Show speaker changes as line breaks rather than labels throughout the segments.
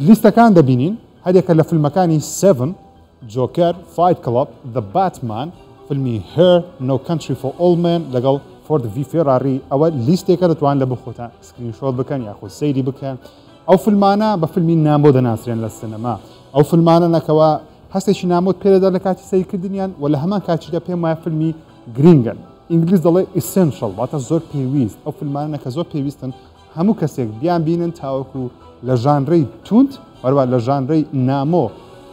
لیستەکان دەبینین هەریەکە لە فیلمەکانی Seven، Joker، Fight Club، The Batman، فیلمی Her، No Country for Old Men لەگەڵ Ford v Ferrari، ئەوە لیستێکە دەتوان لە بۆ خۆتان screenshot بکەن یاخود سەیری بکەن. ئەو فیلمانە بە فیلمی نامۆ دەناسرێن لە سینەما، ئەو فیلمانە نەکەوە هەستێکی نامۆت پێدەدا لە کاتی سەیرکردنیان و لە هەمان کاتیشدا پێم وایە فیلمی گرینگن. ئینگلیز دەڵێ essential واتە زۆر پێویست، ئەو فیلمانە کە زۆر پێویستن هەموو کەسێک بیانبینن تاوەکو لە ژانرەی توند هەروە لە ژانرەی نامۆ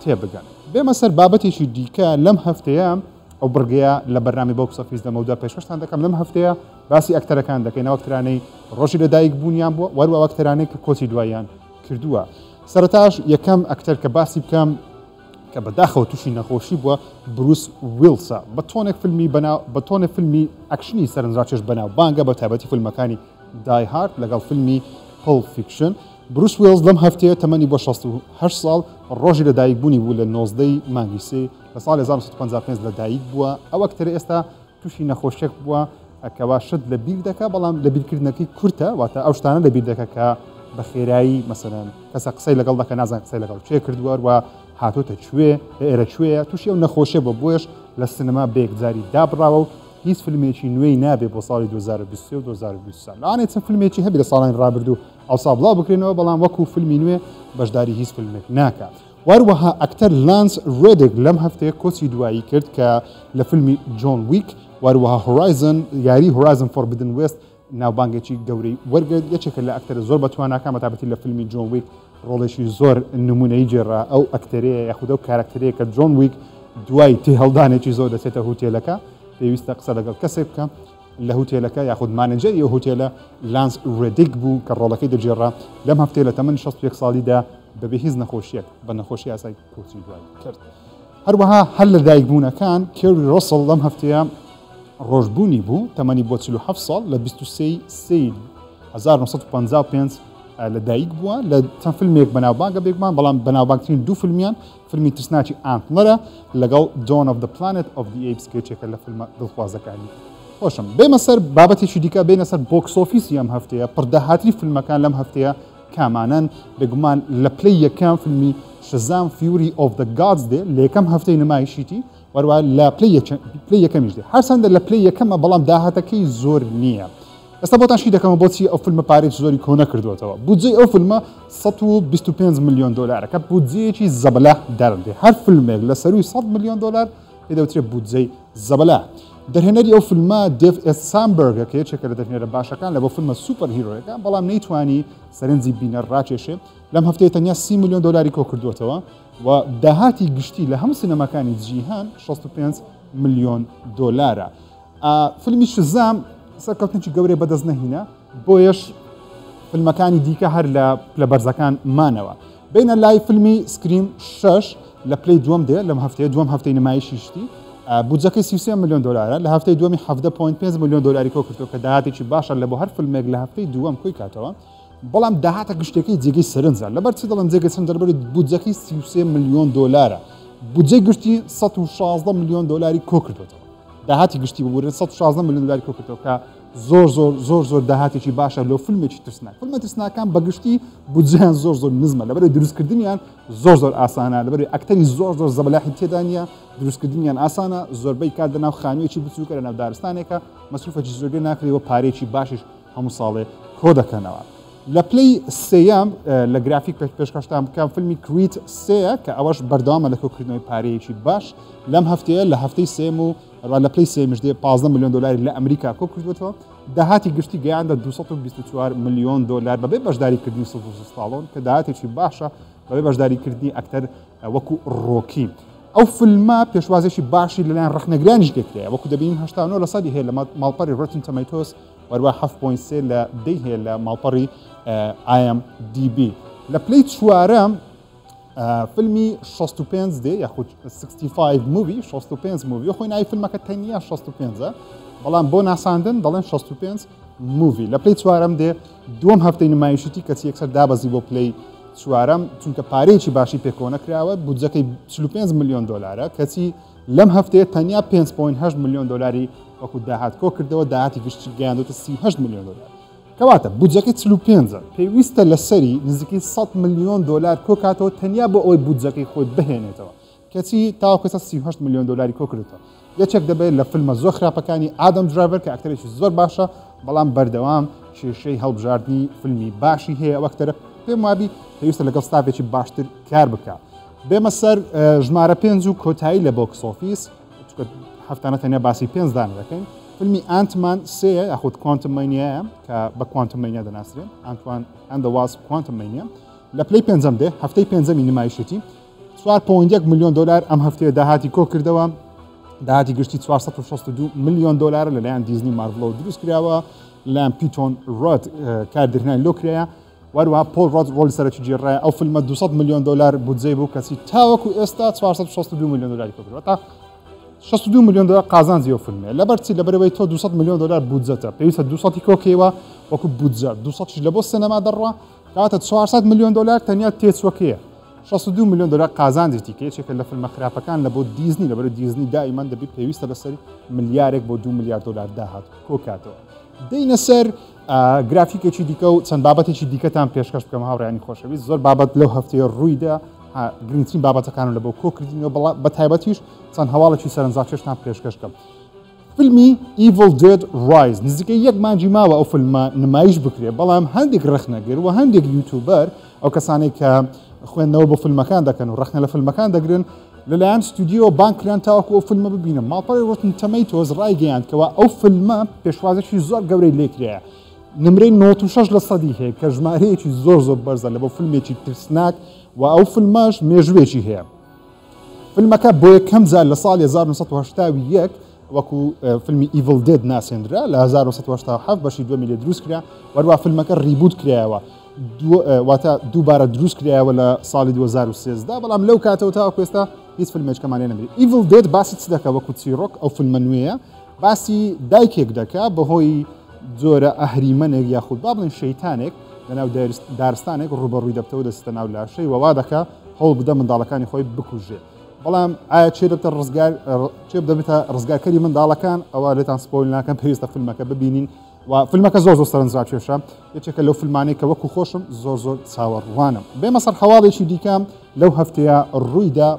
تێبگەن. بێمە سەر بابەتێکی دیکە لەم هەفتەیە، ئەو بڕگەیە لە بەرنامەی Box Office لەمەودا پێشکەشتان دەکەم. لەم هەفتەیە باسی ئەکتەرەکان دەکەین، ئەو ئەکتەرانەی ڕۆژی لەدایک بوونیان بووە، وەروە ئەو ئەکتەرانەی کە کۆچی دواییان کردووە. سەرەتاش یەکەم ئەکتەر کە باسی بکەم کە بەداخەوە تووشی نەخۆشی بووە بروس ویڵسە، بە تۆنێک فیلمی بەناو بە تۆنێک فیلمی ئەکشنی سەرنجڕاکێش بەناوبانگە، بە تایبەتی فیلمەکانی Die Hard لەگەڵ فیلمی Pulp Fiction. بروس ویڵز لەم هەفتەیە تەمەنی بۆ 68 ساڵ، ڕۆژی لەدایکبوونی بوو لە 19 ی مانگی سێ لە ساڵی 1955 لەدایک بووە. ئەو ئەکتەرە ئێستا تووشی نەخۆشیەک بووە کەوا شت لە بیر دەکا، بەڵام لە بیرکردنەکەی کورتە، واتە ئەو شتانە لە بیر دەکا کە بە خێرایی مەسەلەن کەسە قسەی لەگەڵ دەکا نازان قسەی لەگەڵ کێ کردووە و هاتۆتە کوێ، ئێرە کوێیە، تووشی ئەو نەخۆشیە بووە، بۆیەش لە سینەما بە یەکجاری دابڕاوە و هیچ فیلمێکی نوێی نابێ بۆ ساڵی 2023 و 2024. لەوانەیە چەند فیلمێکی هەبێ لە ساڵانی ڕابردوو ئەوسا بڵاو بکرێنەوە، بەڵام وەکو فیلمی نوێ بەشداری هیچ فیلمێک ناکا. وەروەها ئەکتەر لانس ڕێدێک لەم هەفتەیە کۆچی دوایی کرد کە لە فیلمی جۆن ویک وەروەها Horizon یاری Horizon Forbidden West ناوبانگێکی گەورەی وەرگرت. یەکێکە لە ئەکتەرە زۆر بەتواناکان، بەتایبەتی لە فیلمی جۆن ویک ڕۆڵێکی زۆر نمونەیی گێڕا. ئەو ئەکتەرەیە یاخود ئەو کارەکتەرەیە کە جۆن ویک دوای تێهەڵدانێکی زۆر دەچێتە هوتێلەکە، پێویستە قسە لەگەڵ کەسێک بکە لە هوتێلەکە یاخود مانێجەری ئەو هوتێلە لانس ڕێدیک بوو کە ڕۆڵەکەی دەگێڕا. لەم هەفتەیە لە تەمەنی 61 ساڵیدا بەبێ هیچ نەخۆشیەک بە نەخۆشی ئاسای کۆچی دوایی کرد. هەروەها هەر لە دایکبوونەکان کێری ڕۆسڵ لەم هەفتەیە ڕۆژبوونی بوو، تەمەنی بۆ 47 ساڵ لە 23 سێی 1955 لە دایک بووە. لە چەند فیلمێک بەناوبانگە بێگومان، بەڵام بەناوبانگترین دوو فیلمیان فیلمی ترسناکی Antler ە لەگەڵ Dawn of the Planet of the Apes کە یەکێکە لە فیلمە دڵخوازەکانی خۆشم. بێمە سەر بابەتێکی دیکە، بێنە سەر box office ی ئەم هەفتەیە. پڕداهاتری فیلمەکان لەم هەفتەیە کامانەن؟ بێگومان لە پلەی یەکەم فیلمی Shazam Fury of the Gods دێ لە یەکەم هەفتەی نمایشیتی، وەروە لە پلەی یەکەمیش دێ. هەرچەندە لە پلەی یەکەمە بەڵام داهاتەکەی زۆر نییە. ئێستا بۆتان شی دەکەمەوە بۆچی ئەو فیلمە پارێکی زۆری کۆ نەکردووەتەوە. بودجەی ئەو فیلمە 125 ملیۆن دۆلارە کە بودجەیەکی زەبەلاح دادەنرێ. هەر فیلمێک لە سەرووی 100 ملیۆن دۆلار پێ دەوترێ بودجەی زەبەلاح. دەرهێنەری ئەو فیلمە دێڤ ئێس سامبێرگە کە یەکێکە لە دەرهێنەرە باشەکان لە بۆ فیلمە superhero یەکان، بەڵام نەیتوانی سەرنجی بینەر ڕاکێشێ. لەم هەفتەیە تەنیا 30 ملیۆن دۆلاری کۆ کردووەتەوە و داهاتی گشتی لە هەموو سینەماکانی جیهان 65 ملیۆن دۆلارە. فیلمی Shazam سەرکەوتنێکی گەورەی بەدەست نەهینا، بۆیەش فیلمەکانی دیکە هەر لە پلە بەرزەکان مانەوە. بینە لای فیلمی Scream 6 لە پلەی دووەم دێ لەم هەفتەیە، دووەم هەفتەی نمایشیشتی، بودجەکەی 33 ملیۆن دۆلارە، لە هەفتەی دووەمی 17.5 ملیۆن دۆلاری کۆ کردەوە کە داهاتێکی باشە لە بۆ هەر فیلمێک لە هەفتەی دووەم کۆی کاتەوە، بەڵام داهاتە گشتەکەی جێگەی سەرنجە. لەبەر چی دەڵێم جێگەی سەرنجە؟ لەبەر بودجەکەی 33 ملیۆن دۆلارە، بودجەی گشتی 116 ملیۆن دۆلاری کۆ کردوێتەوە. داهاتی گشتی ببورن 116 ملیۆن دۆلاری کۆ کردەوە کە زۆر زۆر زۆر زۆر داهاتێکی باشە لۆ فیلمێکی ترسناک. فیلمە ترسناکان بەگشتی بودجەیان زۆر زۆر نزمە، لەبەر دروستکردنیان زۆر زۆر ئاسانە، لەبەر ئەکتەری زۆر زۆر زەبەلاحی تێدا نییە، دروستکردنیان ئاسانە، زۆربەی کات لەناو خانوویەکی بچووکە، لەناو دارستانێکە، مەسروفێکی زۆر لێ ناکرێ و پارەیەکی باشیش هەموو ساڵێ کۆ دەکەنەوە. لە پلەی سێیەم لە گرافیک پێشکەشتان بکەم فیلمی Creed سێیە کە ئەوەش بەردەوامە لە کۆکردنەوەی پارەیەکی باش لەم هەفتەیە لە هەفتەی سێم و هەروە لە پلەی سێمیش دێ 15 ملیۆن دلاری لە ئەمریکا کۆ کردوێتەوە. داهاتی گشتی گەیاندە 224 ملیۆن دلار بەبێ بەشداریکردنی سڵڤستەر ستاڵۆن کە داهاتێکی باشە بەبێ بەشداریکردنی ئەکتەر وەکو ڕۆکی. ئەو فیلمە پێشوازێکی باشی لەلایەن ڕەخنەگرانیش لێکرایە، وەکو دەبینین 89 لە سەدی هەیە لە ماڵپەڕی Rotten Tomatoes، وەروە 7.3 لە دەی هەیە لە ماڵپەڕی IMDb. لە پلەی چوارەم فیلمی 65 دێ یاخود 65 Movie، 65 Movie، خۆی ناوی فیلمەکە تەنیا 65 بەڵام بۆ ناساندن دەڵێن 65 Movie. لە پلەی چوارەم دێ، دووەم هەفتەی نمایشیتی کەچی یەکسەر دابەزی بۆ پلەی چوارەم، چونکە پارەیەکی باشی پێکەوە نەکراوە. بودجەکەی 45 ملیۆن دلارە کەچی لەم هەفتەیە تەنیا 5.8 ملیۆن دلاری وەکو داهات کۆ کردەوە، داهاتی گشتی گەیاندوتە 38 ملیۆن دلار. کەواتە بودجەکەی 45 پێویستە لەسەری نزیکەی 100 ملیۆن دۆلار کۆکاتەوە تەنیا بۆ ئەوەی بودجەکەی خۆی بهێنێتەوە، کەچی تاوەکو ئێستا 38 ملیۆن دۆلاری کۆکردێتەوە. یەکێک دەبێت لە فیلمە زۆر خراپەکانی ئادەم درایڤەر کە ئەکتەرێکی زۆر باشە، بەڵام بەردەوام کێشەی هەڵبژاردنی فیلمی باشی هەیە. ئەو ئەکتەرە پێم وابی پێویستە لەگەڵ ستافێکی باشتر کار بکە. بێمە سەر ژمارە پێنج و کۆتایی لە box office، چونکە هەفتانە تەنیا باسی پێنج دانە دەکەین. فیلمی Ant-Man سێیە یاخود Quantumania یە کە بە Quantumania دەناسرێن، Ant-Man and the Wasp Quantumania لە پلەی پێنجەم دێ، هەفتەی پێنجەمی نمایشێتی. 4.1 ملیۆن دلار ئەم هەفتەیە داهاتی کۆ کردەوە. داهاتی گشتی 462 ملیۆن دلار لەلایەن دیزنی مارڤڵەوە دروست کراوە، لەلایەن پیتۆن ڕۆد کار دەرهێنانی لۆ کرایە، وەروەها پۆل ڕۆد ڕۆڵی سەرەکی گێڕایە. ئەو فیلمە 200 ملیۆن دلار بودجەی بوو، کەچی تاوەکو ئێستا 462 ملیۆن دلاری کۆ کردەوە. تا 62 ملیۆن دلار قازانجی ئەو فیلمەیە. لەبەر چی؟ لەبەرەوەی تۆ 200 ملیۆن دلار بودجەتە، پێویستە 200 کۆکەیەوە وەکو بودجە، 200 لە بۆ سینەما دەڕوا، کەواتە 400 ملیۆن دلار تەنیا تێچوەکەیە. 62 ملیۆن دلار قازانجێتی کە یەکێکە لە فیلمە خراپەکان لە بۆ دیزنی. لەبەر دیزنی دائیمان دەبێت پێویستە لەسەر ملیارێک بۆ 2 ملیار دلار داهات کۆکاتەوە. دەینە سەر گرافیکێکی دیکە و چەند بابەتێکی دیکەتان پێشکەش بکەم هاوڕێیانی خۆشەویست. زۆر بابەت لەو هەفتەیە ڕوویدا، گرنگترین بابەتەکانم لە بۆ کۆکردینەوە، بە تایبەتیش چەند هەواڵێکی سەرنجڕاکێشتان پێشکەش بکەم. فیلمی Evil Dead Rise نزیکەی یەک مانگی ماوە ئەو فیلمە نمایش بکرێت، بەڵام هەندێک ڕەخنەگر و هەندێک یوتیوبەر، ئەو کەسانێک کە خوێندنەوە بۆ فیلمەکان دەکەن و ڕەخنە لە فیلمەکان دەگرن، لەلایەن ستودیۆ بانگ کران تاوەکو ئەو فیلمە ببینن. ماڵپەڕی Rotten Tomatoes ڕایگەیاند کەوا ئەو فیلمە پێشوازێکی زۆر گەورەی لێکرایە، نمرەی 96 لە سەدی هەیە کە ژمارەیەکی زۆر زۆر بەرزە لە بۆ فیلمێکی ترسناک و ئەو فیلمەش مێژوویەکی هەیە. فیلمەکە بۆ یەکەم جار لە ساڵی 1981 وەکو فیلمی Evil Dead ناسێندرا، لە 1987 بەشی دووەمی لێ دروست کرا، وەروە فیلمەکە reboot کرایەوە، واتە دووبارە دروست کرایەوە لە ساڵی 2013، بەڵام لەو کاتەوە تاوەکو ئێستا هیچ فیلمێکمان لێ نەبی. Evil Dead باسی چ دەکا وەکو چیرۆک؟ ئەو فیلمە نوێیە باسی دایکێک دەکا بەهۆی جۆرە ئەهریمەنێک یاخود با بڵێن شەیتانێک لەناو دارستانێک ڕوبەڕووی دەبتەوە، دەستە ناو لاشەی وەوا دەکا هەوڵ بدە منداڵەکانی خۆی بکوژێ. بەڵام ئایا چێ دەبتە ڕزگار، چێ دەبێتە ڕزگارکەری منداڵەکان؟ ئەوە لێتان spoil ناکەم، پێویستە فیلمەکە ببینین. و فیلمەکە زۆر زۆر سەرنجڕاکێشە، یەکێکە لەو فیلمانەی کە وەکو خۆشم زۆر زۆر چاوەڕوانم. بێمە سەر هەواڵێکی دیکە لەو هەفتەیە ڕوویدا،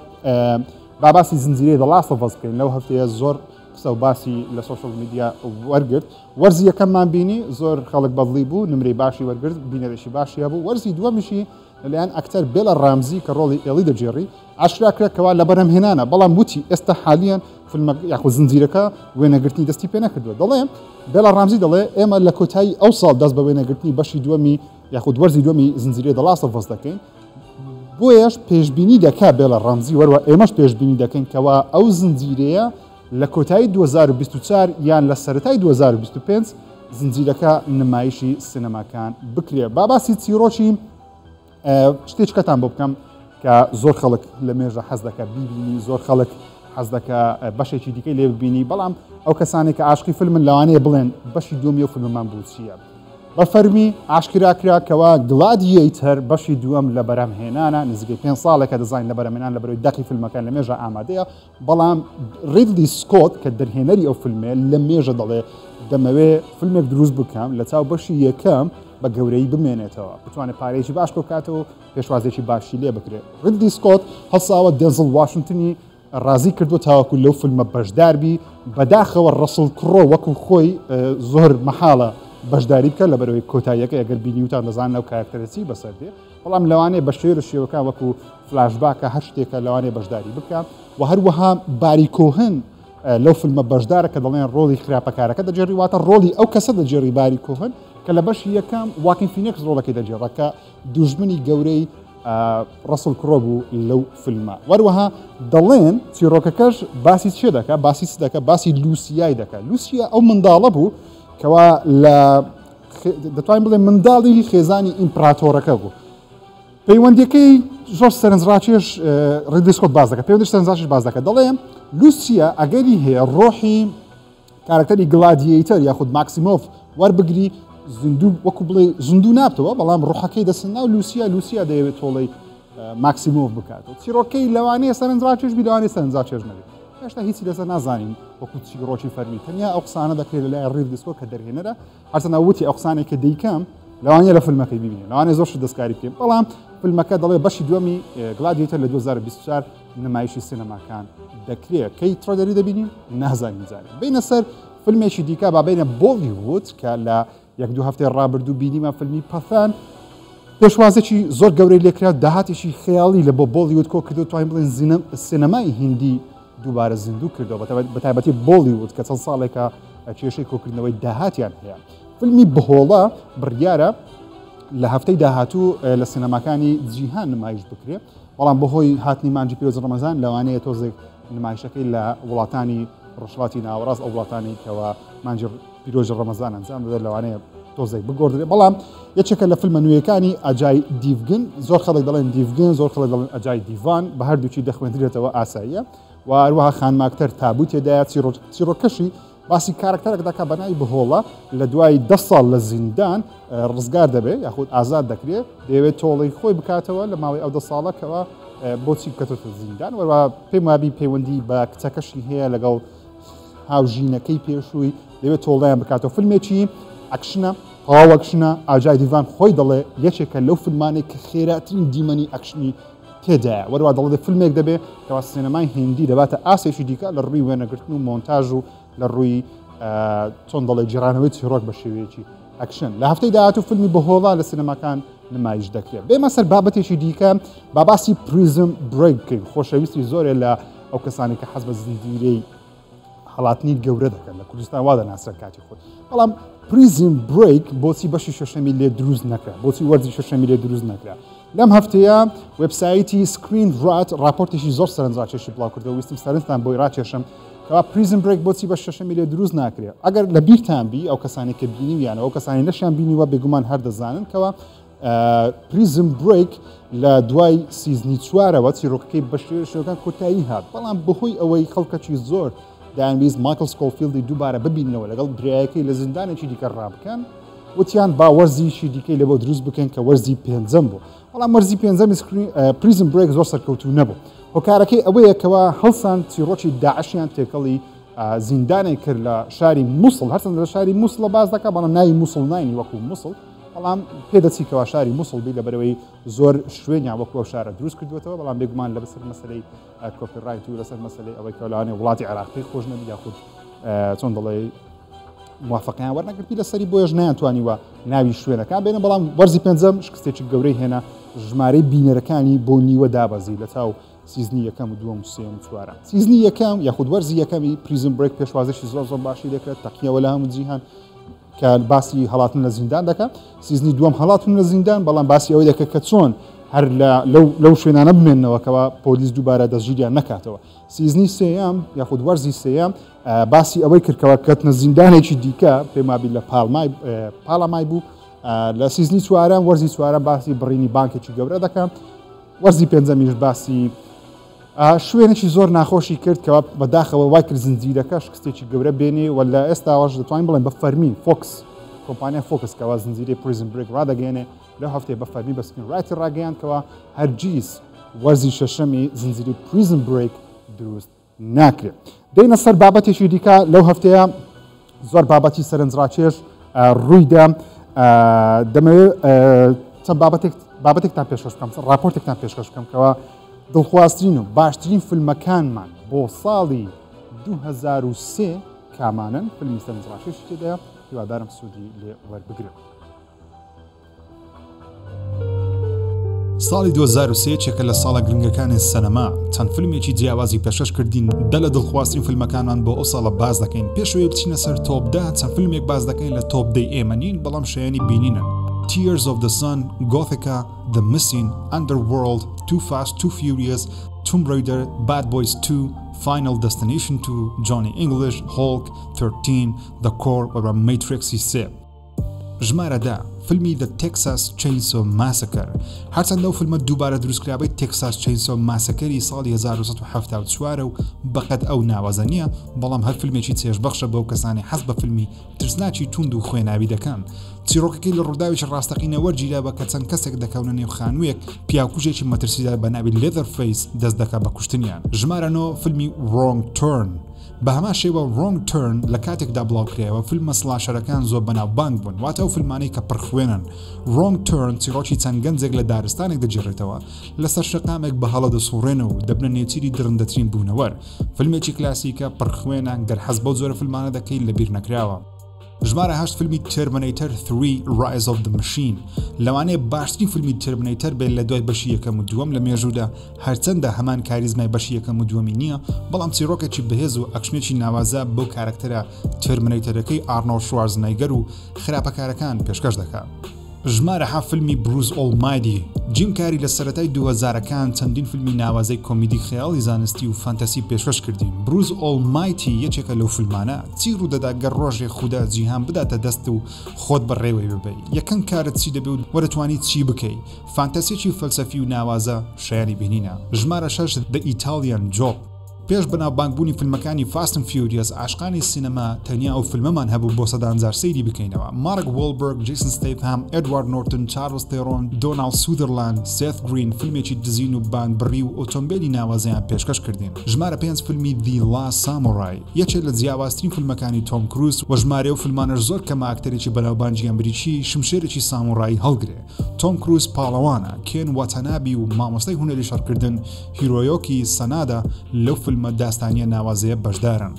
با باسی زنجیرەی The Last of Us بکەین. لەو هەفتەیە زۆر قسە و باسی لە social media وەرگرت. وەرزی یەکەممان بینی زۆر خەڵک بەدڵی بوو، نمرەی باشی وەرگرت، بینەرێکی باشی هەبوو. وەرزی دووەمیشی لەلایەن ئەکتەر بێلا ڕامزی کە ڕۆڵی ئێڵی دەگێڕی ئاشکرا کرا کەوا لە بەرهەمهێنانە، بەڵام وتی ئێستا حالیان فیلمە یاخود زنجیرەکە وێنەگرتنی دەستی پێ نەکردووە. دەڵێ بێلا ڕامزی دەڵێ ئێمە لە کۆتایی ئەو ساڵ دەست بە وێنەگرتنی بەشی دووەمی یاخود وەرزی دووەمی زنجیرەی The Last of Us دەکەین، بۆیەش پێشبینی دەکا بێلا ڕامزی، وەروە ئێمەش پێشبینی دەکەین کەوا ئەو زنجیرەیە لە کۆتایی 2024 یان لە سەرەتای 2025 زنجیرەکە نمایشی سینەماکان بکرێ. با باسی چیرۆکی شتێکەتان بۆ بکەم کە زۆر خەڵک لە مێژە حەز دەکە بیبینی، زۆر خەڵک حەز دەکە بەشێکی دیکەی لێ ببینی، بەڵام ئەو کەسانێک کە عاشقی فیلمن لەوانەیە بڵێن بەشی دووەمی ئەو فیلممان بوو چییە. بە فەرمی ئاشکرا کرا کەوا Gladiator بەشی دووەم لە بەرهەمهێنانە، نزیکەی 5 ساڵێکە دەزانین لە بەرهەمهێنان لە بەرەوەی دەقی فیلمەکان لە مێژە ئامادەیە، بەڵام ڕیدلی سکۆت کە دەرهێنەری ئەو فیلمەیە لە مێژە دەڵێ دەمەوێ فیلمێک دروست بکەم لە چاو بەشی یەکەم بە گەورەی بمێنێتەوە، بتوانێت پارەیەکی باش بکاتەوە و پێشوازێکی باشی لێ بکرێت. ڕیدلی سکۆت هەڵساوە دێنزڵ واشنتنی ڕازی کردو تاوەکو لەو فیلمە بەشدار بی. بەداخەوە ڕەسڵ کڕۆ وەکو خۆی زۆر مەحاڵە بەشداری بکە لەبەرەوەی کۆتاییەکە ئەگەر بینیوتان دەزانن ئەو کارکتەرە چی بەسەر دێ، بەڵام لەوانەیە بە شێوە لە شێوەکان وەکو flashback ە هەر شتێکە لەوانەیە بەشداری بکە. و هەروەها باری کۆهن لەو فیلمە بەشدارە کە دەڵێن ڕۆڵی خراپەکارەکە دەگێڕی، واتە ڕۆڵی ئەو کەسە دەگێڕی باری کۆهن کە لە بەشی یەکەم واکین فینێکس ڕۆڵەکەی دەگێڕا کە دوژمنی گەورەی ڕەسڵ کرۆ بوو لەو فیلمە. وەروەها دەڵێن چیرۆکەکەش باسی چێ دەکا، باسی چ دەکا؟ باسی لوسیای دەکا. لوسیا ئەو منداڵە بوو کەوا لە دەتوانین بڵێ منداڵی خێزانی ئیمپراتۆرەکە بوو. پەیوەندیەکەی زۆر سەرنجڕاکێش ڕیدلی سکۆت باس دەکات، پەیوەندی سەرنجڕاکێش باس دەکات. دەڵێ لوسیا ئەگەری هەیە ڕۆحی کارکتەری Gladiator یاخود ماکسیمۆف وەربگری، زیندوو وەکو بڵێ زیندوو نابتەوە، بەڵام ڕۆحەکەی دەسن ناو لوسیا، لوسیا دەیەوێت تۆڵەی ماکسیمۆف بکاتەوە. چیرۆکەی لەوانەیە سەرنجڕاکێش بی، لەوانەیە سەرنجڕاکێش نەبێت. هێشتا هیچی لەسەر نازانین وەکو چیرۆکی فەرمی، تەنیا ئەو قسانە دەکرێت لەلایەن ڕیدلی سکۆت کە دەرهێنەرە. هەرچەندە وتی ئەو قسانەی کە دەیکەم لەوانەیە لە فیلمەکەی ببینین، لەوانەیە زۆر شت دەستکاری بکەین، بەڵام فیلمەکە دەڵێ بەشی دووەمی Gladiator لە 2024 نمایشی سینەماکان دەکرێت. کەی trailer ی دەبینین نازانین. جارێ بینە سەر فیلمێکی دیکە، با بینە بۆلیوود کە لە یەک دوو هەفتەی ڕابردوو بینیمان فیلمی Pathaan پێشوازێکی زۆر گەورەی لێکرا، داهاتێکی خەیاڵی لە بۆ بۆلیوود کۆ کردو، توانین بڵێن سینەمای هیندی دووبارە زیندوو کردەوە، بە تایبەتی بۆلیوود کە چەند ساڵێکە کێشەی کۆکردنەوەی داهاتیان هەیە. فیلمی بهۆڵە بڕیارە لە هەفتەی داهاتوو لە سینەماکانی جیهان نمایش بکرێت، بەڵام بەهۆی هاتنی مانگی پیرۆزی ڕەمەزان لەوانەیە تۆزێک نمایشەکەی لە وڵاتانی ڕۆژهەڵاتی ناوەڕاست، ئەو وڵاتانی کەەوە مانگی پیرۆزی ڕەمەزان ئەنجام دەدات، لەوانەیە تۆزێک بگۆڕدرێت. بەڵام یەکێکە لە فیلمە نوێیەکانی ئەجای دیڤگن. زۆر خەڵک دەڵێن دیڤگن، زۆر خەڵک دەڵێن ئەجای دیڤان، بە هەردووکی دەخوێندرێتەوە ئاساییە. و هەروەها خانماکتەر تابوو تێدایە. چیرۆکەشی باسی کارکتەرێک دەکات بە ناوی بهۆڵە، لە دوای 10 ساڵ لە زیندان ڕزگار دەبێت یاخود ئازاد دەکرێت، دەیەوێت تۆڵەی خۆی بکاتەوە لە ماوەی ئەو 10 ساڵەکەوە بۆچی کەوتۆتە زیندان. وەروە پێم وابی پەیوەندی بە کچەکەشی هەیە لەگەڵ هاوژینەکەی پێشووی، دەوێت تۆڵەیان بکاتەوە. فیلمێکی ئەکشنە، تەواو ئەکشنە. ئاجای دیڤان خۆی دەڵێ یەکێکە لەو فیلمانەی کە خێراترین دیمەنی ئەکشنی تێدایە. وەروە دەڵێ فیلمێک دەبێت کەوا سینەمای هیندی دەباتە ئاستێکی دیکە لە ڕووی وێنەگرتن و مۆنتاژ و لە ڕووی چۆن دەڵێ گێڕانەوەی چیرۆک بە شێوەیەکی ئەکشن. لە هەفتەی داهاتوو فیلمی بەهۆڵا لە سینەماکان نمایش دەکرێت. بێمە سەر بابەتێکی دیکە، با باسی Prison Break بکەین. خۆشەویستی زۆرێ لە ئەو کەسانی کە حەز بە زنجیرەی هەڵاتنی گەورە دەکەن لە کوردستان وا دەناسرێن کاتی خۆی، بەڵام Prison Break بۆچی بەشی شەشەمی لێ دروست نەکرا؟ بۆچی وەرزی شەشەمی لێ دروست نەکرا؟ لەم هەفتەیە وێبسایتی Screen Rant راپۆرتێکی زۆر سەرنجڕاکێشی بڵاو کردەوە، ویستم سەرنجتان بۆی ڕاکێشم کەوا Prison Break بۆچی بەش شەشەمی لێ دروست ناکرێت. ئەگەر لە بیرتان بی، ئەو کەسانی کە بینیویانە، ئەو کەسانی نەشیان بینیوە بێگومان هەر دەزانن کەوا Prison Break لە دوای season ی چوارەوە چیرۆکەکەی بە شێوەکان کۆتایی هات، بەڵام بەهۆی ئەوەی خەڵکەکی زۆر دەیانویست مایکل سکۆفیلدی دووبارە ببیننەوە لەگەڵ برایەکەی لە زیندانێکی دیکە ڕابکەن، وتیان با وەرزیشی دیکەی لەبۆ دروست بکەن کە وەرزی پێنجەم بوو. بەڵام وەرزی پێنجەمی Prison Break زۆر سەرکەوتوو نەبوو. هۆکارەکەی ئەوەیە کەوا هەڵسان چیرۆکی داعشیان تێکەڵی زیندانێک کرد لە شاری مووسڵ. هەرچەند لە شاری مووسڵە باس دەکات، بەڵام ناوی مووسڵ ناینی وەکو مووسڵ، بەڵام پێدەچی کەوا شاری مووسڵ بی لەبەرەوەی زۆر شوێنیان وەکو ئەو شارە دروست کردوێتەوە. بەڵام بێگومان لە بەسەر مەسلەی copyright و لەسەر مەسلەی ئەوەی کە لەوانەیە وڵاتی عێراق پێی خۆش نەبی یاخود چۆن دەڵێ موافقیان وەرنەگرتی لەسەری، بۆیەش نەیانتوانیوە ناوی شوێنەکان بێنن. بەڵام وەرزی پێنجەم شکستێکی گەورەی هێنا، ژمارەی بینەرەکانی بۆ نیوە دابەزی لە چاو season ی یەکەم و دووەم و سێیەم و چوارەم. season ی یەکەم یاخود وەرزی یەکەمی Prison Break پێشوازێکی زۆر زۆر باشی لێکرد، تەقیەوە لە هەموو جیهان کە باسی هەڵاتن لە زیندان دەکات. season ی دووەم هەڵاتن لە زیندان، بەڵام باسی ئەوەی دەکات کە چۆن هەر لەو شوێنانە بمێننەوە کەوا پۆلیس دووبارە دەستگیریان نەکاتەوە. season ی سێیەم یاخود وەرزی سێیەم باسی ئەوەی کردکەوە کەتنە زیندانێکی دیکە، پێم وابی لە پاڵمای پاڵامای بوو. لە season ی چوارەم وەرزی چوارەم باسی بڕینی بانکێکی گەورە دەکات. وەرزی پێنجەمیش باسی شوێنێکی زۆر ناخۆشی کرد کە بەداخەوە وای کرد زنجیرەکە شکستێکی گەورە بێنێ. و لە ئێستاوەش دەتوانین بڵێن بە فەرمی فۆکس، کۆمپانیا فۆکس کەوا زنجیرەی Prison Break ڕادەگەێنێ، لەو هەفتەیە بە فەرمی بە Screen Rant ی ڕاگەیاندکەوە هەرگیز وەرزی شەشەمی زنجیرەی Prison Break دروست ناکرێت. دێنە سەر بابەتێکی دیکە، لەو هەفتەیە زۆر بابەتی سەرنجڕاکێش ڕوویدا. دەمەوێت چەند بابەتێک بابەتێکتان پێشکەش بکەم، راپۆرتێکتان پێشکەش بکەم کەەوە دڵخوازترین و باشترین فیلمەکانمان بۆ ساڵی 2003 کامانن. فیلمی سەرنجڕاکێشی تێدایە، هیوادارم سوودی لێ وەربگرن.
ساڵی 2003 یەکێکە لە ساڵە گرنگەکانی سەنەما، چەند فیلمێکی جیاوازی پێشکەش کردین. 10 لە دڵخوازترین فیلمەکانمان بۆ ئەو ساڵە باس دەکەین. پێشەوەی بچینە سەر top 10، چەند فیلمێک باس دەکەین لە top 10ی ئێمە نین بەڵام شایەنی بینینن: Tears of the Sun، Gothika، The Missing، Underworld، Too Fast Too Furious، Tomb Raider، Bad Boys 2، Final Destination 2، Johnny English، Hulk، 13، The Core و Matrix سێ. ژمارە 10. فیلمی The Texas Chainsaw Massacre. هەرچەندە ئەو فیلمە دووبارە دروستکراوەی Texas Chainsaw Massacre ی ساڵی 1974 و بەقەد ئەو ناوازە نییە، بەڵام هەر فیلمێکی چێژبەخشە بەو کەسانەی حەز بە فیلمی ترسناکی توند و خوێناوی دەکەن. چیڕۆکەکەی لە ڕووداوێکی ڕاستەقینە وەرگیراوە کە چەند کەسێک دەکەونە نێو خانوویەک، پیاوکوژێکی مەترسیدار بە ناوی Leatherface دەست دەکات بە کوشتنیان. ژمارە نۆ، فیلمی Wrong Turn. بە هەمان شێوە Wrong Turn لە کاتێکدا بڵاوکرایەوە فیلمە slasher ەکان زۆر بەناوبانگ بوون، واتە ئەو فیلمانەی کە پڕخوێنن. Wrong Turn چیڕۆکی چەند گەنجێک لە دارستانێک دەگێڕێتەوە، لەسەر شەقامێک بە هەڵە دەسوڕێنەوە و دەبنە نێچیری دڕندەترین بوونەوەر. فیلمێکی کلاسیکە، پڕخوێنە، گەر حەز بەو جۆرە فیلمانە دەکەی لەبیرنەکراوە. ژمارە هەشت فیلمی Terminator 3 Rise of the Machine لەوانەیە باشترین فیلمی Terminator بێت لە دوای بەشی یەکەم و دووەم لە مێژوودا، هەرچەندە هەمان کاریزمای بەشی یەکەم و دووەمی نییە، بەڵام چیڕۆکێکی بەهێز و ئەکشنێکی ناوازە بۆ کارەکتەرە Terminator ەکەی ئارنۆڵد شوارزنەیگەر و خراپەکارەکان پێشکەش دەکات. ژمارە حەفت فیلمی Bruce Almighty، جیم کاری لە سەرەتای دووهەزارەکان چەندین فیلمی ناوازەی کۆمیدی خەیاڵی زانستی و فانتەسی پێشکەش کردین، Bruce Almighty یەکێکە لەو فیلمانە، چی ڕوودەدا گەر ڕۆژێ خودا جیهان بداتە دەست و خۆت بەڕێوەی ببەی، یەکەم کارت چی دەبێ و دەتوانی چی بکەی، فانتەسیەکی فەلسەفی و ناوازە شایانی بینینە. ژمارە شەش The Italian Job. پێش بەناوبانگبوونی فیلمەکانی Fast and Furious، عاشقانی سینەما تەنیا ئەو فیلمەمان هەبوو بۆ سەدان جار سەیری بکەینەوە. مارک وۆڵبێرگ، جەیسن ستەیتهام، ئێدوارد نۆرتن، چارڵز تێرۆن، دۆناڵد سوزەرلاند، سێث گرین فیلمێکی دزین و باندبڕی و ئۆتۆمبێلی ناوازەیان پێشکەش کردین. ژمارە پێنج فیلمی The Last Samurai یەکێ لە جیاوازترین فیلمەکانی تۆم کروز و ژمارەی ئەو فیلمانەش زۆر کەمە ئەکتەرێکی بەناوبانگی ئەمریکی شمشێرێکی ساموڕایی هەڵگرێ. تۆم کروز پاڵەوانە، کێن واتانابی و مامۆستای هونەری شەڕکردن هیرۆیۆکی سەنادا لەو فیلمە داستانیە ناوازەیە بەشدارن.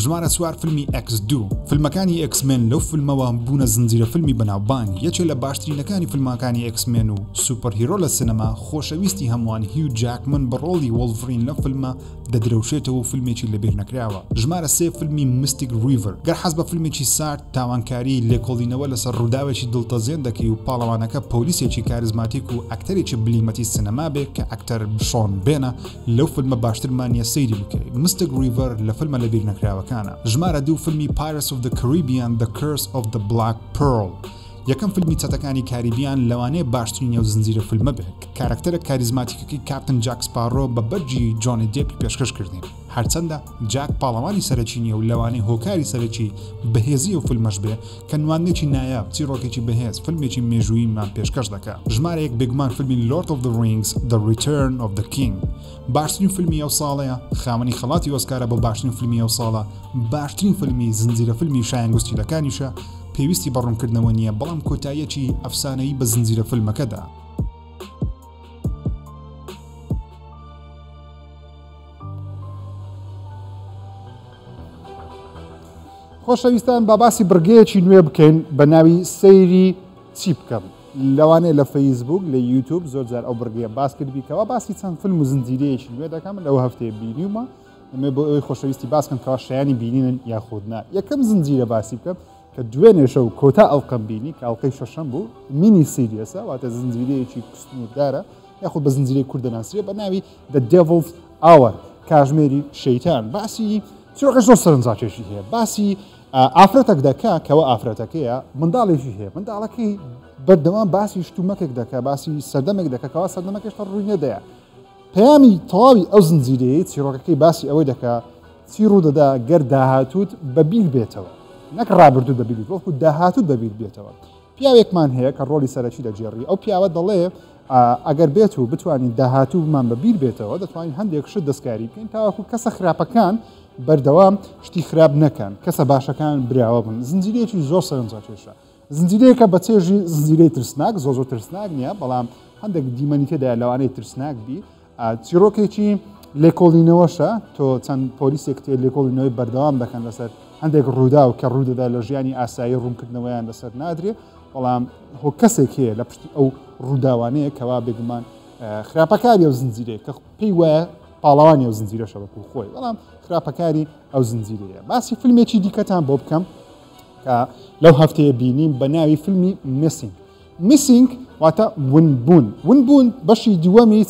ژمارە چوار فیلمی ئێکس دوو فیلمەکانی X-Men لەو فیلمەوە بوونە زنجیرە فیلمی بەناوبانگ، یەکێ لە باشترینەکانی فیلمەکانی X-Men و superhero لە سینەما، خۆشەویستی هەمووان هیو جاکمن بە ڕۆڵی وۆڵڤرین لەم فیلمە دەدرەوشێتەوە و فیلمێکی لەبیرنەکراوە. ژمارە سێ فیلمی Mystic River گەر حەز بە فیلمێکی سارد، تاوانکاری، لێکۆڵینەوە لەسەر ڕووداوێکی دڵتەزێن دەکەی و پاڵەوانەکە پۆلیسێکی کاریزماتیک و ئەکتەرێکی بلیمەتی سینەما بێ کە ئەکتەر شۆن بێنە، لەو فیلمە باشترمان نیە سەیری بکەی. Mystic River لە فیلمە لەبیرنەکراوەکانە. ژمارە دوو فیلمی Pirates of the Caribbean The Curse of the Black Pearl یەکەم فیلمی چەتەکانی کاریبیان لەوانەیە باشترین ئەو زنجیرە فیلمە بێت کە کارەکتەرە کاریزماتیکەکەی کاپتن جاک سپارۆ بە بەرگی جۆنی دێپی پێشکەش کردین. هەرچەندە جاک پاڵەوانی سەرەکی نییە و لەوانەیە هۆکاری سەرەکی بەهێزی ئەو فیلمەش بێ کە نواندنێکی نایاب، چیڕۆکێکی بەهێز، فیلمێکی مێژووییمان پێشکەش دەکا. ژمارە یەک بێگومان فیلمی Lord of the Rings The Return of the King باشترین فیلمی ئەو ساڵەیە، خاوەنی خەڵاتی ئۆسکارە بۆ باشترین فیلمی ئەو ساڵە، باشترین فیلمی زنجیرە فیلمی شایەنگوستیلەکانیشە، پێویستی بە ڕوونکردنەوە نییە، بەڵام کۆتاییەکی ئەفسانەیی بە زنجیرە فیلمەکە دا.
خۆشەویستان با باسی بڕگەیەکی نوێ بکەین بە ناوی سەیری چی بکەم لەوانەیە لە فەیسبوک لە یوتوب زۆر جار ئەو بڕگەیە باس کردبیکەوە باسی چەند فیلم و زنجیرەیەکی نوێ دەکەم لەو هەفتەیە بینیومە ئەمێ بۆ ئەوەی خۆشەویستی باس کەم کەوا شایانی بینینن یاخود نا یەکەم زنجیرە باسی بکەم کە دوێنێ شەو کۆتا ئەڵقەم بینی کە ئەڵقەی شەشەم بوو mini series ە واتە زنجیرەیەکی سنووردارە یاخود بە زنجیرەی کورد دەناسرێ بە ناوی The Devil's Hour کاژمێری شەیتان باسی چیرۆکە زۆر سەرنجڕاکێشی هەیە باسی ئافرەتێک دەکا کەەوە ئافرەتەکەیە منداڵێکی هەیە منداڵەکەی بەردەوام باسی شتومەکێک دەکا باسی سەردەمێک دەکەکەوە سەردەمەکەشتا ڕووی نەدەیە پەیامی تەواوی ئەو زنجیرەیەی چیڕۆکەکەی باسی ئەوەی دەکا چی ڕوودەدا گەر داهاتووت بەبیر بێتەوە، نەک ڕابردووت بەبیر بێت بەڵکو داهاتووت بەبیر بێتەوە. پیاوێکمان هەیە کە ڕۆڵی سەرەکی دەگێڕی، ئەو پیاوە دەڵێ ئەگەر بێت و بتوانین داهاتوومان بەبیر بێتەوە دەتوانین هەندێک شت دەستکاری بکەین تاوەکو کەسە خراپەکان بەردەوام شتی خراپ نەکەن، کەسە باشەکان براوە بن. زنجیرەیەکی زۆر سەرنجڕاکێشە. زنجیرەیەکە بە چێژی زنجیرەی ترسناک، زۆر زۆر ترسناک نییە، بەڵام هەندێک دیمەنی تێدایە لەوانەیە ترسناک بی. چیرۆکێکی لێکۆڵینەوەشە، تۆ چەند پۆلیسێک تێ لێکۆڵینەوەی بەردەوام دەکەن لەسەر هەندێک ڕووداو کە ڕوودەدا لە ژیانی ئاسایی ڕوونکردنەوەیان لەسەر نادرێ، بەڵام هۆ کەسێک هەیە لە پشتی ئەو ڕووداوانەیە کەوا بێگومان خراپەکاری ئەو زنجیرەیە کە پێی وایە پاڵەوانی ئەو زنجیرەشە وەکو خۆی، بەڵام خراپەکاری ئەو زنجیرەیە. باسی فیلمێکی دیکەتان بۆ بکەم کە لەو هەفتەیە بینیم بە ناوی فیلمی Missing. Missing واتە ونبوون. ونبوون بەشی دووەمی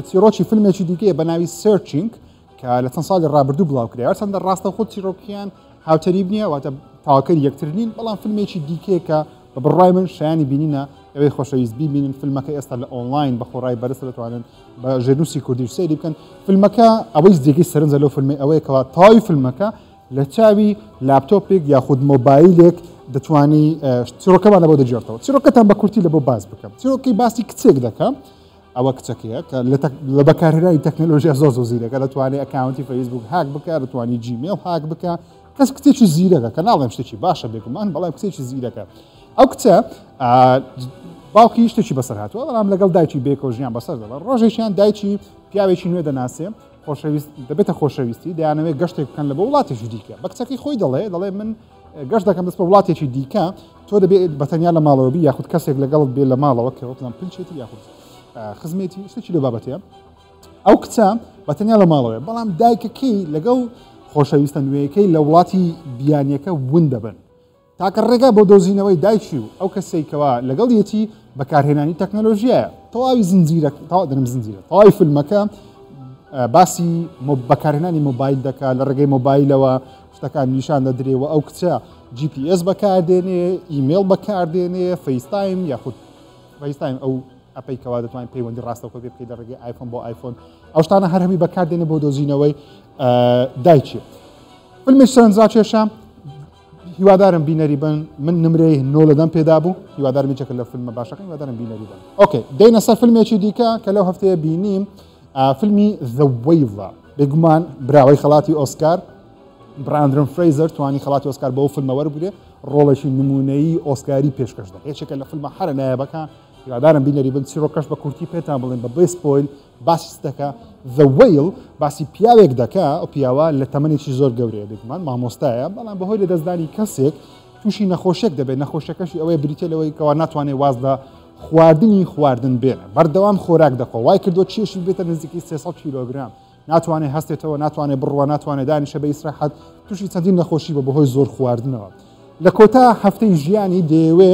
چیرۆکی فیلمێکی دیکەیە بە ناوی Searching کە لە چەند ساڵی ڕابردوو بڵاو کرایەوە. هەرچەندە ڕاستەوخۆ چیرۆکیان هاوتەریب نییە، واتە تەواوکەری یەکتر نین، بەڵام فیلمێکی دیکەیە کە بە بڕوای من شایانی بینینە ئەوەی خۆشەویست بیبینن فیلمەکە ئێستا لە ئۆنلاین بە خۆڕای بەرزە دەتوانن بە ژێرنووسی کوردیش سەیری بکەن فیلمەکە ئەوەی جێگەی سەرنجە لەو فیلمەی ئەوەیە کەوا تەواوی فیلمەکە لە چاوی لاپتۆپێک یاخود مۆبایلێک دەتوانی چیرۆکەمان لەبۆ دەگێڕتەوە چیرۆکەتان بە کورتی لە بۆ باس بکەم چیرۆکی باسی کچێک دەکەم ئەوە کچەکەیە کە لە بەکارهێنانی تەکنەلۆژیا زۆر زۆر زیرەکە دەتوانێت account ی فەیسبوک هاک بکە دەتوانانی جیمێڵ هاک بکە کەس کچێکی زیرەکە کە ناڵێم شتێکی باشە بێگومان بەڵام کچێکی زیرەکە ئەو کچە باوکی شتێکی بەسەر هاتووە بەڵام لەگەڵ دایکی بێکەوە ژیان بەسەر دەبەر ڕۆژێکیان دایکی پیاوێکی نوێ دەناسێ خۆشەویست دەبێتە خۆشەویستی دەیانەوێت گەشتێک بکەن لە بۆ وڵاتێکی دیکە بە کچەکەی خۆی دەڵێ دەڵێ من گەشت دەکەم دەست بە وڵاتێکی دیکە تۆ دەبێت بەتەنیا لە ماڵەوە بی یاخود کەسێک لەگەڵت بێ لە ماڵەوە کە وەکڵام پلچێتی یاخود خزمێتی شتێکی لە بابەتەیە ئەو کچە بەتەنیا لە ماڵەوەیە بەڵام دایکەکەی لەگەڵ خۆشەویستە نوێیەکەی لە وڵاتی بیانیەکە ون دەبن تاکە ڕێگا بۆ دۆزینەوەی دایکی و ئەو کەسەی کەوا لەگەڵیەتی بەکارهێنانی تەکنەلۆژیایە. تەواوی زنجیرە تەواو دەنم زنجیرە تەواوی فیلمەکە باسی بەکارهێنانی مۆبایل دەکا لە ڕێگەی مۆبایلەوە شتەکان نیشان دەدرێ و ئەو کچە GPS بەکاردێنێ ئیمێڵ بەکاردێنێ FaceTime یاخود FaceTime ئەو app ەی کەوا دەتوانین پەیوەندی ڕاستەوخۆ پێ بکەیت لە ڕێگەی ئایفۆن بۆ ئایفۆن ئەو شتانە هەر هەمووی بەکاردێنێ بۆ دۆزینەوەی دایکی. فیلمی سەرنجڕاکێشە هیوادارم بینەری بن من نمرەی نۆ لەدەم پێدا بوو هیوادارم یەکێکە لە فیلمە باشەکان هیوادارم بینەری بن okay دێینە سەر فیلمێکی دیکە کە لەو هەفتەیە بینیم فیلمی The Whale بێگومان براوەی خەڵاتی ئۆسکار براندرن فرەیزەر توانی خەڵاتی ئۆسکار بەو فیلمە وەربگرێ ڕۆڵێکی نمونەیی ئۆسکاری پێشکەش دەکات یەکێکە لە فیلمە هەرە نایابەکان هیوادارم بینەری بن چیرۆکەش بە کورتی پێتان بڵێن بە بێ spoil باسی چ دەکا؟ The Whale باسی پیاوێک دەکا، ئەو پیاوە لە تەمەنێکی زۆر گەورەیە، بێگومان مامۆستایە، بەڵام بەهۆی لەدەستدانی کەسێک تووشی نەخۆشیەک دەبێت، نەخۆشیەکەشی ئەوەیە بریتیە لەوەی کەوا ناتوانێت واز لە خواردنی خواردن بێنێ، بەردەوام خۆراک دەخوا، وای کردووە کێشی ببێتە نزیکەی 300 کیلۆگرام، ناتوانێت هەستێتەوە، ناتوانێت بڕوا، ناتوانێت دانیشە بە ئیسراحەت، تووشی چەندین نەخۆشی بووە بەهۆی زۆر خواردنەوە. لە کۆتا هەفتەی ژیانی دەیەوێ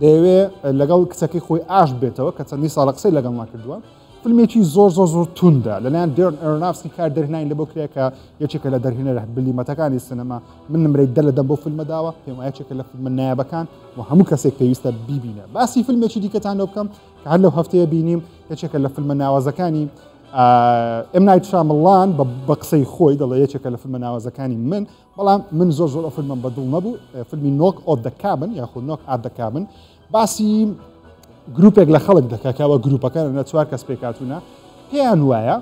دەیەوێ لەگەڵ کچەکەی خۆی ئاش بێتەوە کە چەندین ساڵە قسەی لەگەڵ نەکردووە. فیلمێکی زۆر زۆر زۆر توندە لەلایەن دێرن ئەرۆنافسکی کار دەرهێنانی لە بۆ کرا کە یەکێکە لە دەرهێنەرە بلیمەتەکانی سینەما. من نمرەی دە لە دەم بۆ فیلمە داوە، پێم وایە یەکێکە لە فیلمە نایابەکان و هەموو کەسێک پێویستە بیبینە. باسی فیلمێکی دیکەتان لۆ بکەم کە هەر لەو هەفتەیە بینیم، یەکێکە لە فیلمە ناوازەکانی ئێم نایت شامڵان بە قسەی خۆی دەڵێ یەکێکە لە فیلمە ناوازەکانی من، بەڵام من زۆر زۆر ئەو فیلمەم بەدڵ نەبوو. فیلمی Knock at the Cabin یاخود Knock at the Cabin باسی گروپێک لە خەڵک دەکا کە ئەوە گروپەکە لە چوار کەس پێکاتونە، پێیان وایە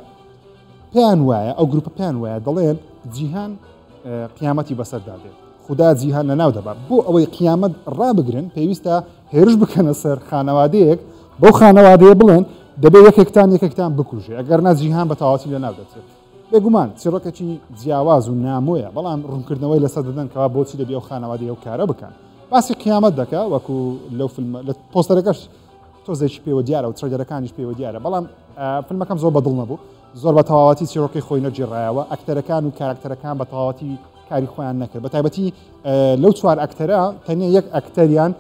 پێیان وایە ئەو گروپە پێیان وایە دەڵێن جیهان قیامەتی بەسەردا دێت، خودا جیهان لەناو دەبا. بۆ ئەوەی قیامەت ڕابگرن پێویستە هێرش بکەنە سەر خانەوادەیەک، بەو خانەوادەیە بڵێن دەبێت یەکێکتان یەکێکتان بکوژێ، ئەگەر نا جیهان بە تەواوەتی لەناو دەچێت. بێگومان چیڕۆکێکی جیاواز و نامۆیە، بەڵام ڕوونکردنەوەی لەسەر دەدەن کەوا بۆچی دەبێ ئەو خانەوادەیە ئەو کارە بکەن. باسی قیامەت دەکا وەکو لەو فیلمە لە پۆستەرەکەش تۆزێکی پێوە دیارە و trailer ەکانیش پێوە دیارە، بەڵام فیلمەکەم زۆر بەدڵ نەبوو. زۆر بە تەواوەتی چیرۆکەی خۆی نەگێڕایەوە، ئەکتەرەکان و کاراکتەرەکان بە تەواوەتی کاری خۆیان نەکرد، بە تایبەتی لەو چوار ئەکتەرە تەنیا یەک ئەکتەریان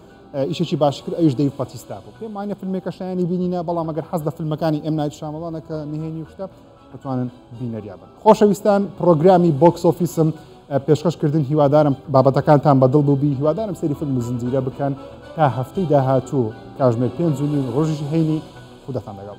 ئیشێکی باش کرد، ئەویش دەیڤ باتیستا بوو. پێم وانیە فیلمێکە شایانی بینینە، بەڵام ئەگەر حەز لە فیلمەکانی ئێم نایت شامەڵانە کە نهێنی و شتە دەتوانن بینەریا بن. خۆشەویستان پرۆگرامی box office م پێشکەش کردن، هیوادارم بابەتەکانتان بەدڵ بووبی، هیوادارم سەیری فیلم و زنجیرە بکەن. تا هەفتەی داهاتوو کاژمێر 5:30 ڕۆژی هەینی، خوداتان لەگەڵ.